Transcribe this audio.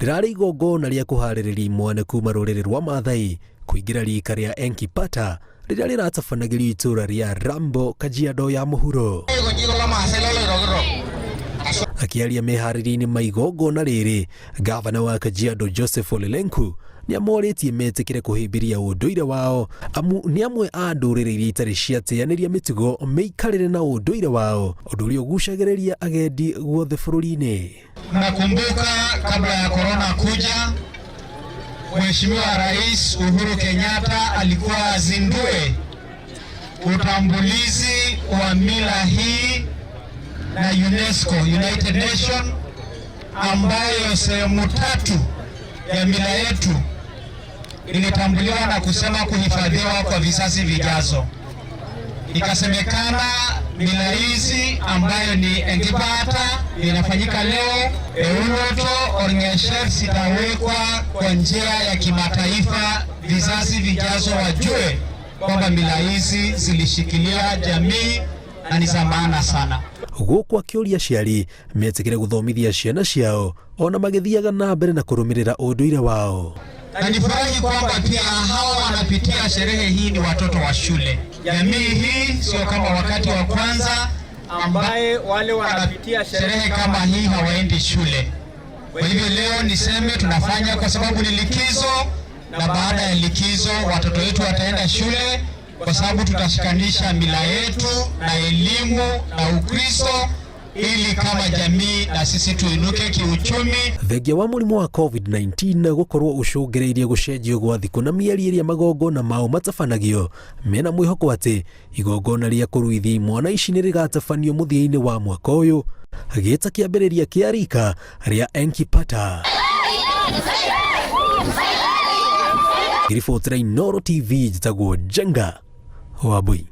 Rĩrarĩ igongona rĩa kũharĩrĩria imwana kuma rũrĩrĩ rwa Maathai kũingĩra rika rĩa Enkipata rĩrĩa rĩratabanagĩrio itũra rĩa Rambo, Kajiado ya Mũhuro. Akĩaria meharĩria-inĩ ma igongona rĩrĩ, gavana wa Kajiado Joseph Ole Lenku nĩ amorĩtie metĩkĩre kũhĩmbĩria ũndũire wao amu nĩ amwe a ndũrĩrĩ iria itarĩ ciateanĩria mĩtugo, mĩikarĩre na ũndũire wao, ũndũ ũrĩa ũgucagĩrĩria agendi guothe bũrũri-inĩ. Nakumbuka kabla ya korona kuja, Mheshimiwa Rais Uhuru Kenyatta alikuwa azindue utambulizi wa mila hii na UNESCO, United Nation, ambayo sehemu tatu ya mila yetu ilitambuliwa na kusema kuhifadhiwa kwa vizazi vijazo. Ikasemekana mila hizi ambayo ni Enkipata inafanyika leo, Eunoto Orng'esher zitawekwa kwa njia ya kimataifa, vizazi vijazo wajue kwamba mila hizi zilishikilia jamii na ni za maana sana. Gũkũ akĩũria aciari metĩkĩre gũthomithia ciana ciao ona magĩthiaga na mbere na kũrũmĩrĩra ũndũire wao. Na nifurahi kwamba pia hawa wanapitia sherehe hii ni watoto wa shule. Jamii hii sio kama wakati wa kwanza ambaye wale wanapitia sherehe kama hii hawaendi shule. Kwa hivyo leo niseme tunafanya kwa sababu ni likizo, na baada ya likizo watoto wetu wataenda shule, kwa sababu tutashikanisha mila yetu na elimu na Ukristo ili kama jamii na sisi tuinuke kiuchumi. Thengia wa mũrimũ wa COVID-19 gũkorwo ũcũngĩrĩirie gũcenjio gwa thikũ na mĩeri ĩrĩa magongona mao matabanagio, mena mwĩhoko atĩ igongona rĩa kũruithia imwana ici nĩ rĩgatabanio mũthia-inĩ wa mwaka ũyũ gĩta kĩambĩrĩria kĩa rika rĩa Enkipata. Ngĩribotera Inooro TV, njĩtagwo Njenga Wambui.